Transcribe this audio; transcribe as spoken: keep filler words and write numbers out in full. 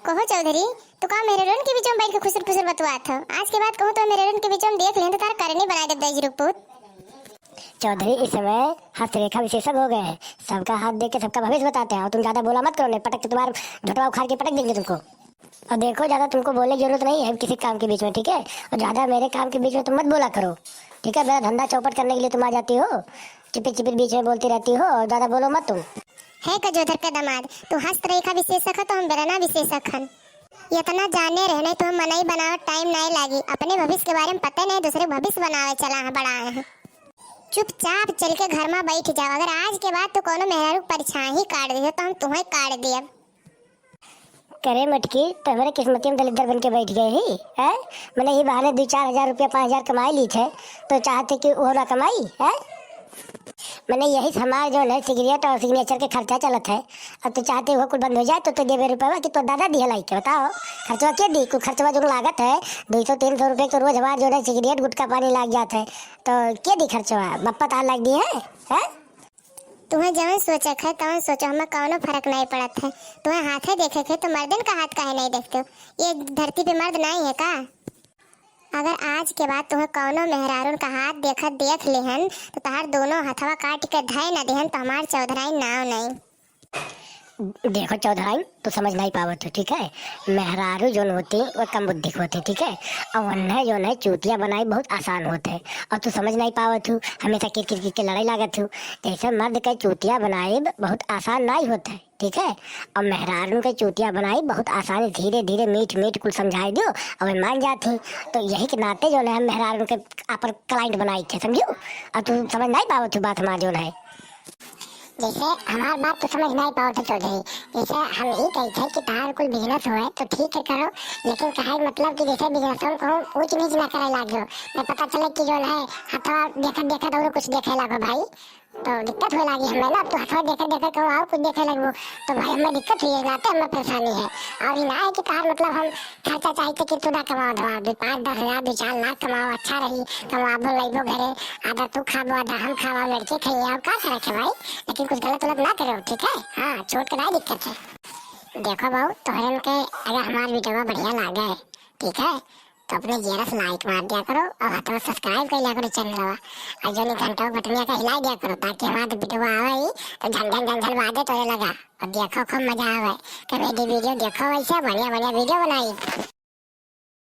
कहो चौधरी, तू का मेहरारून के बीच में बैठ के खुसर फुसर बतुआत हो? आज के बाद कहूँ तो मेहरारून के बीच में देख लें तो तार करनी बनाई देब दहिजरू पूत। चौधरी, इस समय हस्तरेखा विशेषज्ञ हो गए हैं, सबका हाथ देख के सबका भविष्य बताते हैं। और तुम ज्यादा बोला मत करो, नहीं पटक के तुम्हारा झोंटवा उखाड़ के पटक देंगे तुमको। और देखो, ज्यादा तुमको बोलने की जरूरत नहीं है किसी काम के बीच में, ठीक है? और ज्यादा मेरे काम के बीच में तुम मत बोला करो, ठीक है? मेरा धंधा चौपट करने के लिए तुम आ जाती हो, चिपिर चिपिर बीच में बोलती रहती हो, और ज्यादा बोलो मत तुम। है गजोधर का दामाद, तू हस्तरेखा विशेषज्ञ हो तो हम बेलना विशेषज्ञ हन। इतना जाने रहे, नहीं तो हम मनई बनावे टाइम नहीं लागी। अपने भविष्य के बारे में पता नहीं, दूसरे भविष्य बनावे चला है, बड़ा है। चुपचाप चल के घर में बैठ जाओ। अगर आज के बाद तू कोनो मेहरारू के परछाई काट दियो तो हम तुम्हें काट दियब। करे मटकी, तो हमारे किस्मती में दलिद्दर बन के बैठ गए ही, हैं? मने ये बहाने दो चार हजार रुपया, पाँच हजार कमाई ली थे, तो चाहते कि वो ना कमाई, हैं? मने यही से हमार जो है सिगरेट और सिग्नेचर के खर्चा चलत है। अब तो चाहते हो कुल बंद हो जाए, तो, तो देवे रुपया कि तो दादा दिया लाई के बताओ, खर्चवा के दी? कुल खर्चवा जो लागत है, दो सौ तीन सौ रुपये तो रोज हमार जो है सिगरेट गुटखा पानी लाग जात है, तो के दी खर्चवा? बप्पा तार लाग दी है, हैं? तुम्हें जवन सोचक है, तवन सोचो, हमें कौनो फर्क नहीं पड़त है। तुम्हें हाथे देखे के, तो मर्दन का हाथ काहे नहीं देखते हो? ये धरती पे मर्द नहीं है का? अगर आज के बाद तुम्हें कौनो मेहरारून का हाथ देखत देख लेहन, तो तहार दोनों हथवा काट के धय न देहन, तो हमार चौधराइन नाव नहीं। देखो चौधराइन, तू समझ नहीं पावत हो, ठीक है? मेहरारू जोन होती, वो कम बुद्धि के होती, ठीक है? और उन्हें जो है चूतिया बनाई बहुत आसान होत है, और तू समझ नहीं पावत हो, हमेशा किर किर किर के लड़ाई लागत हो। जैसे मर्द के चूतिया बनाई बहुत आसान नहीं होत है, ठीक है? और मेहरारू के चूतिया बनाई बहुत आसान, धीरे धीरे मीठ मीठ कुल समझाई दो, और वे मान जाती। तो यही के नाते जो है हम मेहरारू के अपन क्लाइंट बनाई थे, समझो? और तू समझ नहीं पावत हो बात हमार जो है। जैसे हमार बात तो समझ नहीं पावत है चौधरी, जैसे हम ही कही थे कि तहार कुल बिजनेस हुए तो ठीक है करो, लेकिन कहे के मतलब कि जैसे बिजनेस को ऊंच नीच ना करे लागो, मैं पता चले कि जो है हथवा देखत देखत और कुछ देखे लागो भाई, तो दिक्कत होए लागी हमें ना। अब तू हथवा देखत देखत कहूँ और कुछ देखे लगबो तो भाई हमें दिक्कत हुई है, नाते हमें परेशानी है। और ये ना है कि तहार मतलब हम खर्चा चाहिए कि तू ना कमाओ धमाओ, दो पाँच दस हजार दो चार लाख कमाओ, अच्छा रही, कमाबो लइबो घरे, आधा तू खाबो आधा हम खाबो, लड़के खाइए, और का फर्क है भाई? लेकिन कुछ गलत उलत ना करो, ठीक है? हाँ, छोट के ना दिक्कत है। देखो बहू, तोहरन के अगर हमार वीडियो बढ़िया लागे, ठीक है, तो अपने जियरा से लाइक मार दिया करो और हाथ में सब्सक्राइब कर लिया करो चैनलवा, और जो घंटा बटनिया का हिला दिया करो ताकि हमारा वीडियो आवे ही तो झन झन झन झन बाजे तोरे लगा। और देखो खूब मजा आवे, कभी वीडियो देखो, वैसे बढ़िया बढ़िया वीडियो बनाई।